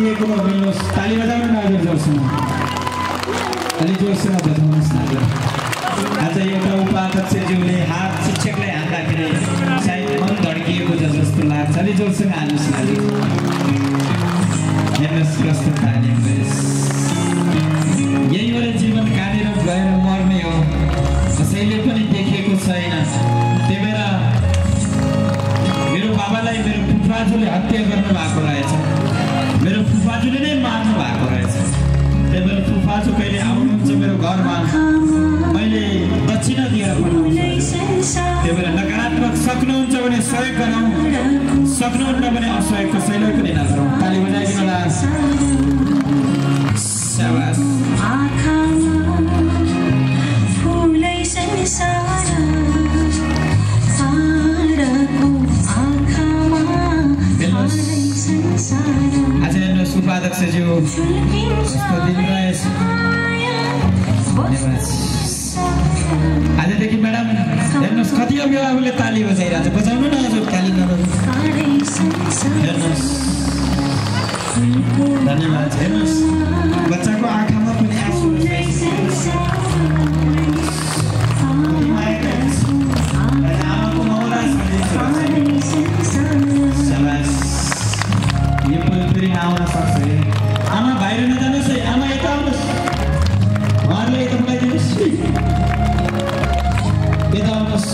दिएकोमा मिल्नुहोस्। ताली बजाउनु न हजुर जोरसँग, अलि जोरसँग बजाउनुहोस् न हजुर। आज एउटा उपाध्यक्षज्यूले हात शिक्षकलाई हान्दाखेरि सायद मन धड्किएको जस्तो लाग्छ। अलि जोरसँग हाल्नुहोस् न हजुर। हेर्नुहोस् कस्तो ताली हुँदैछ। यही बेला जीवन काटेर गएर मर्ने हो, कसैले पनि देखेको छैन। त्यही भएर मेरो बाबालाई मेरो फुफाजूले हत्या गर्नु भएको रहेछ, मेरो फुफाजूले नै मार्नु भएको रहेछ। त्यही भएर फुफाजू कहिले आउनुहुन्छ मेरो घरमा मैले दक्षिणा दिएर पठाउँछु। त्यही भएर नकारात्मक सक्नुहुन्छ भने सहयोग गरौँ, सक्नुहुन्न भने असहयोग कसैलाई पनि नगरौँ। ताली बजाइदिनु होला। शाबास। आज हेर्नुहोस् उपाध्यक्षज्यू कस्तो दिन रहेछ। आजदेखि म्याडम हेर्नुहोस् कति अभिभावकले ताली बजाइरहेको छ। बजाउनु न हजुर, ताली नबजाउनु। हेर्नुहोस् धन्यवाद। हेर्नुहोस् बच्चाको आँखामा पनि आँसु। आमाको मौला यो फेरि आउन सक्छ। आमा बाहिर नजानुहोस् है, आमा यता आउनुहोस्, उहाँहरूले यता बोलाइदिनुहोस्, यता आउनुहोस्।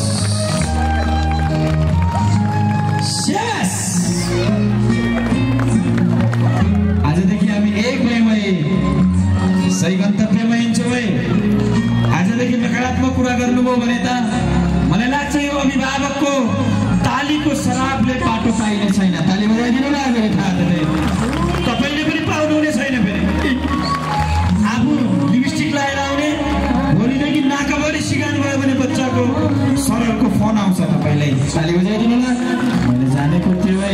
आजदेखि हामी एक भयौँ है, सही गन्तव्यमा हिँड्छौँ है। आजदेखि नकारात्मक कुरा गर्नुभयो भने त मलाई लाग्छ यो अभिभावकको तालीको शराबले बाटो पाइने छैन। ताली बजाइदिनु न मेरो थाहा तपाईँले पनि पाउनुहुने छैन। फेरि आफू लिपस्टिक लगाएर आउने, भोलिदेखि नाकाभरि सिकाउनु भयो भने बच्चाको सरलको फोन आउँछ तपाईँलाई। ताली बजाइदिनु न, मैले जानेको थियो है।